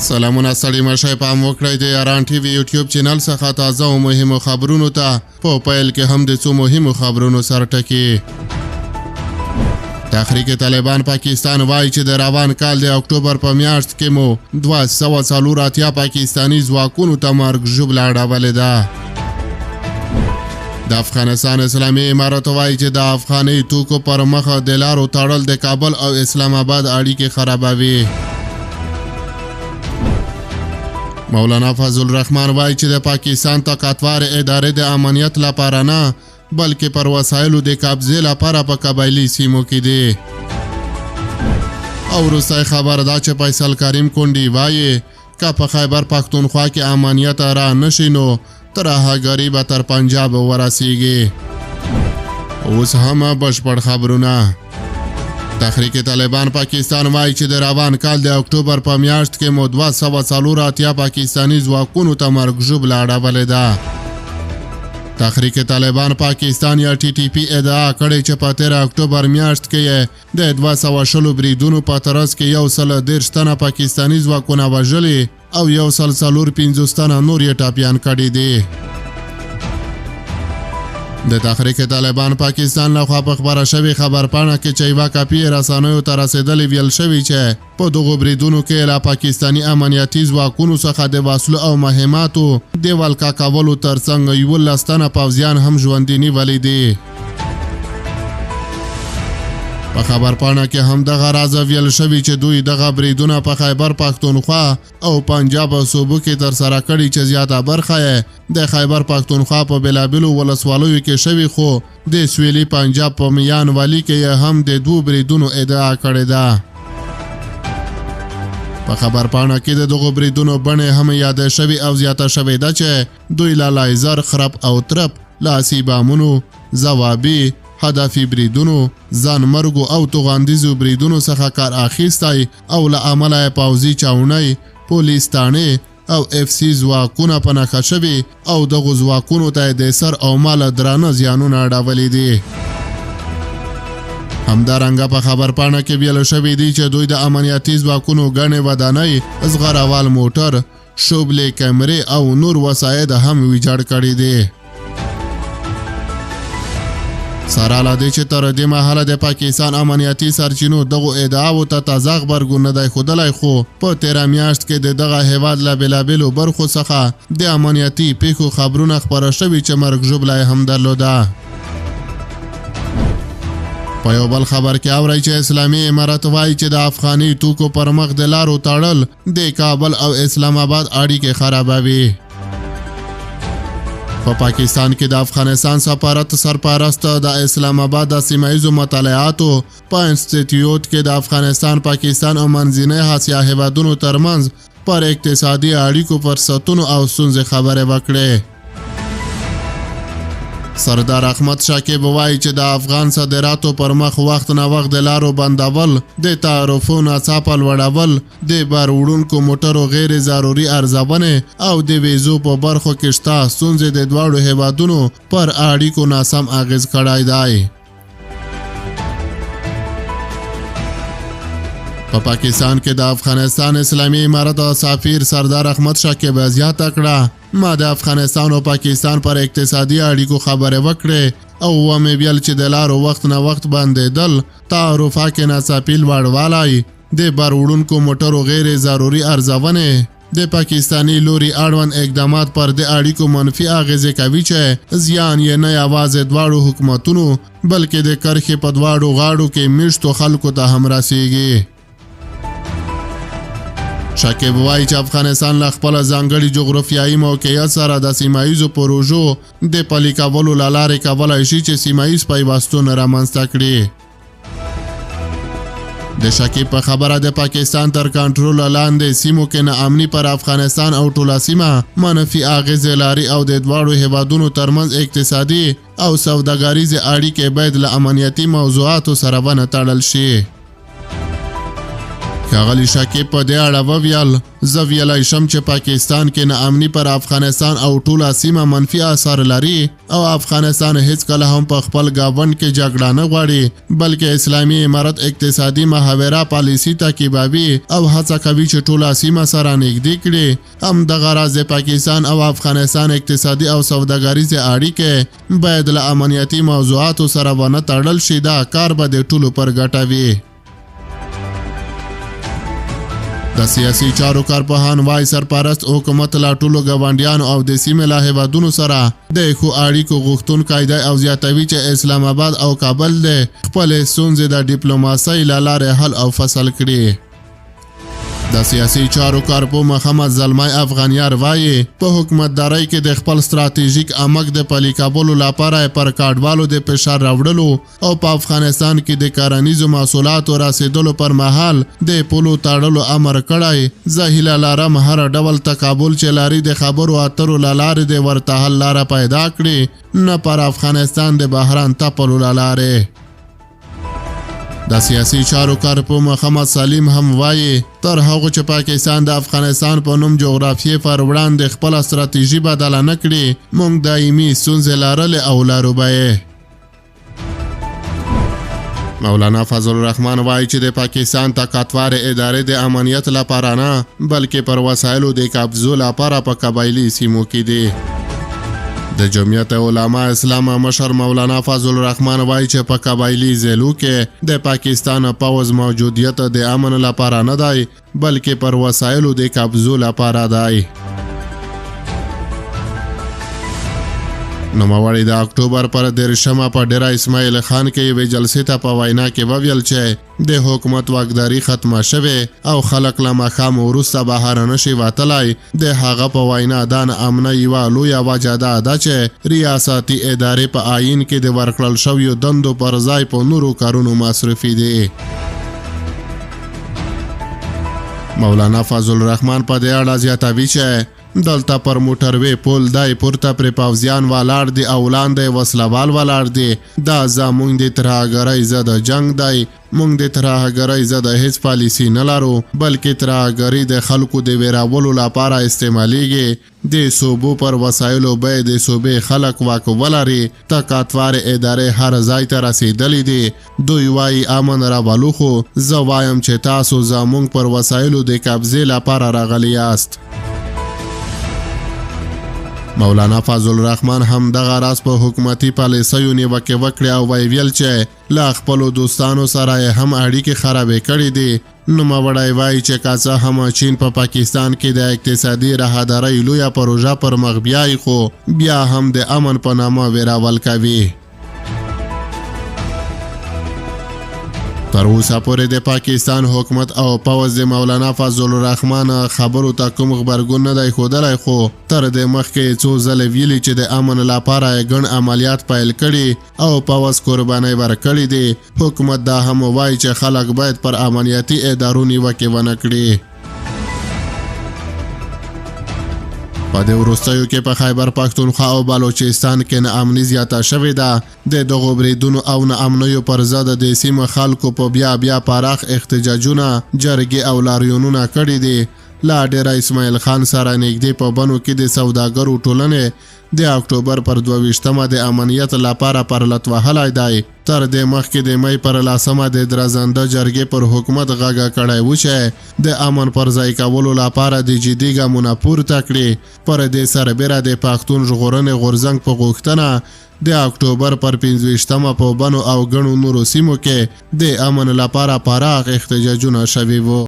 سلامونه ستړي مشه پام وکړئ د یاران ټي وي یوټیوب چینل څخه تازه او مهمو خبرونو ته. په پیل کې هم د څو مهمو خبرونو سرټکي. تحریک طالبان پاکستان وایي چې د روان کال د اکتوبر په میاشت کې مو 284 پاکستاني ځواکونو ته مرګ ژوبله اړولې ده. د افغانستان اسلامي امارت وایي چې د افغاني توکو پر مخ د لارو تړل د کابل او اسلام آباد اړیکې خرابوي. مولانا فضل الرحمن وایي چې د پاکستان طاقتور ادارې د امنیت لپاره نه، بلکې پر وسایلو د قبضې لپاره په قبایلي سیمو کې دي. او وروستی خبر دا چې فیصل کریم کونډي وایي که په خیبر پښتونخوا کې امنیت را نشي نو ترهګري به تر پنجاب ورسیږي. اوس هم بشپړ خبرونه. تحریک طالبان پاکستان وایي چې د روان کال د اکتوبر په میاشت کې مو 284 پاکستاني ځواکونو ته مرګ ژوبله اړولې ده. تحریک طالبان پاکستان یا ټي ټي پي ادعا کړې چې په تېره اکتوبر میاشت کې یې د 220 بریدونو په ترڅ کې 130 تنه پاکستاني ځواکونه وژلي او 154 تنه نور یې ټپیان کړي دي. د تحریک طالبان پاکستان لخوا په خپره شوې خبرپاڼه کې چې یوه کاپي یې رسنیو ته رسېدلې ویل شوي چې په دغو بریدونو کې له پاکستاني امنیتي ځواکونو څخه د وسلو او مهماتو د ولکه کولو ترڅنګ 11 تنه پوځیان هم ژوندي نیولي دي. په خبرپاڼه کې هم دغه راز ویل شوي چې دوی دغه بریدونه په خیبر پښتونخوا او پنجاب صوبو کې ترسره کړي چې زیاته برخه یې د خیبر پښتونخوا په بېلابېلو ولسوالیو کې شوي، خو د سویلي پنجاب په میان والي کې یې هم د دوو بریدونو ادعا کړې ده. په خبرپاڼه کې د دغو بریدونو بڼې هم یادې شوې او زیاته شوې ده چې دوی له لایزر، خرپ او ترپ، لاسي بامونو، ځوابي، هدفي بریدونو، ځانمرګو او توغندیزو بریدونو څخه کار اخیستی او له امله یې پوځي چاوڼۍ، پولیس تاڼې او اف سي ځواکونه په نښه شوي او دغو ځواکونو ته یې د سر او مال درانه زیانونه اړولي دي. همدارنګه په خبرپاڼه کې ویل شوي دي چې دوی د امنیتي ځواکونو ګڼې ودانۍ، زغروال موټر، شوبلې، کمرې او نور وسایط هم ویجاړ کړي دي. سره له دې چې تر دې مهاله د پاکستان امنیتي سرچینو دغو ادعاوو ته تازه غبرګون نه دی ښودلی، خو په تېره میاشت کې د دغه هېواد له بېلابېلو برخو څخه د امنیتي پېښو خبرونه خپاره شوي چې مرګ ژوبله یې هم درلوده. په یو بل خبر کې اورئ چې اسلامي امارت وایي چې د افغاني توکو پر مخ د لارو تړل د کابل او اسلام آباد اړیکې خرابوي. په پاکستان کې د افغانستان سفارت سرپرست د اسلام آباد د سیمه ییزو مطالعاتو په انسټیټیوټ کې د افغانستان، پاکستان او منځنۍ اسیا هېوادونو ترمنځ پر اقتصادي اړیکو، فرصتونو او ستونزې خبرې وکړې. سردار احمد شاکب وایي چې د افغان صادراتو پر مخ وخت نه وخت د لارو بندول، د تعرفو ناڅاپه لوړول، د بار وړونکو موټرو غیر ضروري ارزونې او د ویزو په برخو کې شته ستونزې د دواړو هېوادونو پر اړیکو ناسم اغېز کړی دی. په پاکستان کې د افغانستان اسلامي امارت سفیر سردار احمد شاکب زیاته کړه، ما د افغانستان او پاکستان پر اقتصادي اړیکو خبرې وکړې او ومې ویل چې د لارو وخت نه وخت بندېدل، تعرفه کې ناڅاپي لوړوالی، د بار وړونکو موټرو غیر ضروري ارزونې د پاکستاني لوري اړوند اقدامات پر دې اړیکو منفي اغېزې کوي چې زیان یې نه یوازې دواړو حکومتونو بلکې د کرښې په دواړو غاړو کې میشتو خلکو ته هم رسیږي. شکیب وایي چې افغانستان له خپل ځانګړي جغرافیایي موقعیت سره د سیمه ییزو پروژو د پلي کولو له لارې کولای شي چې سیمه ییز پیوستون رامنځته کړي. د شکیب په خبره د پاکستان تر کنټرول لاندې سیمو کې ناامني پر افغانستان او ټوله سیمه منفي اغېزې لري او د دواړو هېوادونو ترمنځ اقتصادي او سوداګریزې اړیکې باید له امنیتي موضوعاتو سره ونه تړل شي. ښاغلي شکیب په دې اړه وویل، زه ویلای شم چې پاکستان کې ناامني پر افغانستان او ټوله سیمه منفي اثر لري او افغانستان هیڅکله هم په خپل ګاونډ کې جګړه نه غواړي، بلکې اسلامي امارت اقتصادي محاوره پالیسي تعقیبوي او هڅه کوي چې ټوله سیمه سره نږدې کړي. همدغه راز د پاکستان او افغانستان اقتصادي او سوداګریزې اړیکې باید له امنیتي موضوعاتو سره ونه تړل شي، دا کار به د ټولو پر ګټه وي. د سیاسي چارو کارپوهان وايي، سرپرست حکومت له ټولو ګاونډیانو او د سیمې له هېوادونو سره د ښو اړیکو غوښتونکی دی او زیاتوي چې اسلام آباد او کابل دې خپلې ستونزې د ډیپلوماسۍ له لارې حل او فصل کړي. د سیاسي چارو کارپوه محمد زلمی افغانیار وايي، په حکومتدارۍ کې د خپل ستراتیژیک امک د پلي کولو لپاره پر کډوالو د فشار راوړلو او په افغانستان کې د کرنیزو محصولاتو رسېدلو پر مهال د پولو تړلو امر کړی. زه هیله لرم هر ډول تقابل چې لري د خبرو اترو له لارې دې ورته حل لاره پیدا کړي، نه پر افغانستان د بحران تپلو له لارې. د سیاسي چارو کارپوه محمد سلیم هم وايي، تر هغو چې پاکستان د افغانستان په نوم جغرافیې پر وړاندې خپله ستراتیژي بدله نه کړي، موږ دایمي ستونزې لرلې او لرو به یې. مولانا فضل الرحمن وايي چې د پاکستان طاقتورې ادارې د امنیت لپاره نه، بلکې پر وسایلو د قبضو لپاره په قبایلي سیمو کې دي. د جمعیت علما اسلام مشر مولانا فضل الرحمن وايي چې په قبایلي ضلعو کې د پاکستان پوځ موجودیت د امن لپاره نه دی، بلکې پر وسایلو د قبضو لپاره دی. نوموړي د اکتوبر پر 30مه په ډېره اسماعیل خان کې یوې جلسې ته په وینا کې وویل چې د حکومت واکداري ختمه شوې او خلک له ماښام وروسته بهر نه شي وتلی. د هغه په وینا دا ناامنۍ یوه لویه وجه دا ده چې ریاستي ادارې په آیین کې د ورکړل شویو دندو پر ځای په نورو کارونو مصروفې دي. مولانا فضل الرحمن په دې اړه زیاتوي چې دلته پر موټروې پول دی، پورته پرې پوځیان ولاړ دي او لاندې وسلوال ولاړ دي. دا زمونږ د ترهګرۍ ضد جنګ دی. مونږ د ترهګرۍ ضد هیڅ پالیسي نه لرو، بلکې ترهګري د خلکو د ویرولو لپاره استعمالیږي. د صوبو پر وسایلو باید د صوبې خلک واک ولري. طاقتورې ادارې هر ځای ته رسېدلې دي. دوی وايي امن راولو، خو زه وایم چې تاسو زمونږ پر وسایلو د قبضې لپاره راغلي یاست. مولانا فضل الرحمن هم دغه راز په حکومتي پالیسیو نیوکې وکړې او ویل چې له خپلو دوستانو سره یې هم اړیکې خرابې کړې دي. نوموړی وايي چې که څه هم چین په پاکستان کې د اقتصادي راهدارۍ لویه پروژه پر مخ بیایي، خو بیا هم د امن په نامه ویرول کوي. تر اوسه پورې د پاکستان حکومت او پوځ د مولانا فضل الرحمن خبرو ته کوم غبرګون نه دی ښودلی، خو تر دې مخکې یې څو ځلې ویلي چې د امن لپاره یې ګڼ عملیات پیل کړي او پوځ قربانۍ ورکړې دي. حکومت دا هم وایي چې خلک باید پر امنیتي ادارو نیوکې ونه کړي. په دې وروستیو کې په خیبر پښتونخوا او بلوچستان کې ناامني زیاته شوې ده. د دغو بریدونو او ناامنیو پر ضد د سیمو خلکو په بیا بیا پراخ احتجاجونه، جرګې او لاریونونه کړي دي. له ډېره اسماعیل خان سره نږدې په بنو کې د سوداګرو ټولنې د اکتوبر پر 22مه د امنیت لپاره پرلت وهلی دی. تر دې مخکې د مۍ پر 10مه د درزنده جرګې پر حکومت غږ کړی و چې د امن پر ځای کولو لپاره د جدي ګامونه پورته کړي. پر دې سربېره د پښتون ژغورنې غورځنګ په غوښتنه د اکتوبر پر 25مه په بنو او ګڼو نورو سیمو کې د امن لپاره پراخ احتجاجونه شوي وو.